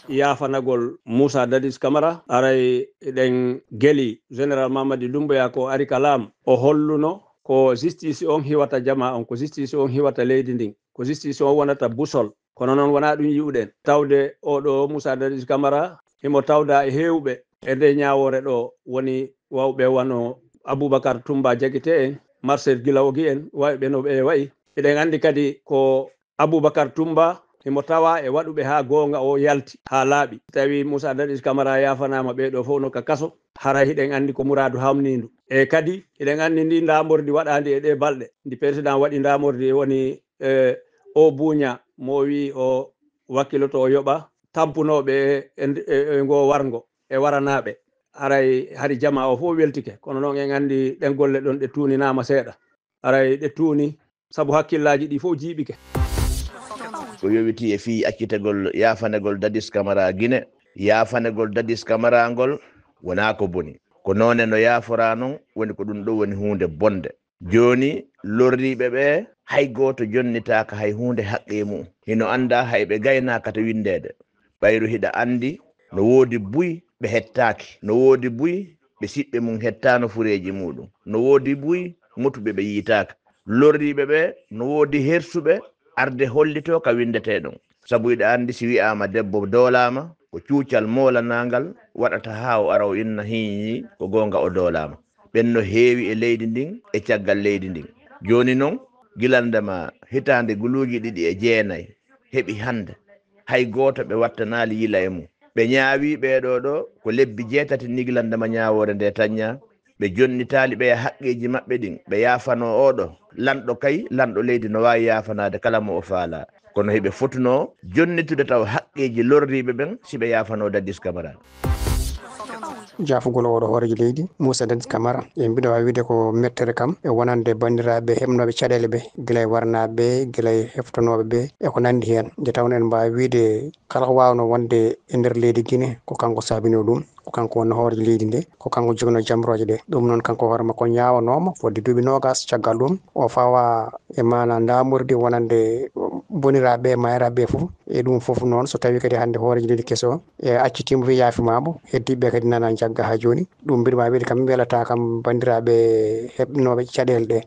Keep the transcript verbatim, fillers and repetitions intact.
yaafanagol Moussa Dadis Camara. Aray eɗen geli Général Mamadi Doumbouya ko ari ka laam, o holluno ko justice on hiwata jama on, ko justice on hiwata leydi ndin, ko justice on wonata busol. Kono noon wonaa ɗum yi'uɗen. Tawde oɗo Moussa Dadis Camara himo tawda e heewɓe e nde ñaawoore ɗo, woni wawɓe wano Aboubacar Toumba Diakité en, Marcel Guilaogi en, wayɓe no ɓe wayi. Eɗen anndi kadi ko Aboubacar Toumba himo tawa e waɗuɓe haa goonga o yalti haa laaɓi. Tawi Moussa Dadis Camara yaafanaama ɓee ɗo fof no ka kaso, hara hiɗen anndi ko muraadu hamniindu. E kadi hiɗen anndi ndi ndaamordi waɗaandi e ɗee balɗe, ndi président waɗi ndaamordi e woni, e, o buuña mo o wi'i o wakkiloto o yoɓa tampunooɓe e, e, e, e ngoo warngo e waranaaɓe. Haray hari jama o fof weltike, kono noon en anndi ɗen golle ɗon ɗe tuuninaama seeɗa. Haray ɗe tuuni sabu hakkillaaji ɗi fof jiiɓike. Ko yowitii e fii accitagol yaafanegol Dadis Camara Gine, yaafanegol Dadis Camara ngol wonaa ko boni. Ko noone no yaaforaa non, woni ko ɗum ɗo woni huunde bonde. Jooni lorriiɓe ɓe, hay gooto jonnitaaka hay huunde haqqee mu'um. Hino anndaa hay ɓe gaynaaka to winndeede. Ɓayru hiɗa anndi no woodi buy ɓe hettaaki, no woodi buy ɓe siɓɓe mum hettaano fureeji muuɗum, no woodi buy motuɓe ɓe yiitaaka. Lorriiɓe ɓe no woodi hersuɓe arde hollitoo ka winndetee ɗon. Sabu hiɗa anndi si wi'aama debbo doolaama, ko cuucal moolanaangal waɗata haa o ara o inna hiiñii ko goonga o doolaama. Ɓen no heewi e leydi ndin e caggal leydi ndin. Jooni non, gilande ma hitaande guluuji ɗiɗi e jeenay heɓi hannde, hay gooto ɓe wattanaali yila e mum. Ɓe ñaawii ɓee ɗoo ɗoo ko lebbi jeetati nigilande ma ñaawoore ndee taññaa, ɓe jonnitaali ɓeya haqqeeji maɓɓe ɗin, ɓe yaafanoo oo ɗoo lanɗo kay, lanɗo leydi no waawi yaafanaade kala mo o faalaa. Kono hiɓe fotunoo jonnitude taw haqqeeji lorriiɓe ɓen si ɓe yaafanoo Dadis Camara. Jaafugol oɗo hooreejo leydi Moussa Dadis Camara, e mbiɗo waawi wiide ko mettere kam e wonande banndiraaɓe heɓnooɓe caɗeele ɓe, gila e warnaaɓe ɓe, gila e heftonooɓe ɓe e ko nanndi heen. Nde tawnoo en mbaawi wiide kala ko waawnoo wonde e nder leydi Gine ko kanko saabinoo ɗum, ko kanko wonnoo hooreejo leydi nde, ko kanko joginoo jamrooje ɗe. Ɗum noon kanko hoore makko ñaawanooma fodde duuɓi noogaas. Caggal ɗum o fawa e maana ndaamordi wonande boniraaɓe e maayiraaɓe ɓe fof. E ɗum fof noon so tawii kadi hannde hooreejo leydi keso o e accitiima fof yaafimaama, heddiiɓe kadi nana njagga haa jooni. Ɗum mbiɗo ma wiide kam mbelata kam banndiraaɓe heɓnooɓe caɗeele ɗe.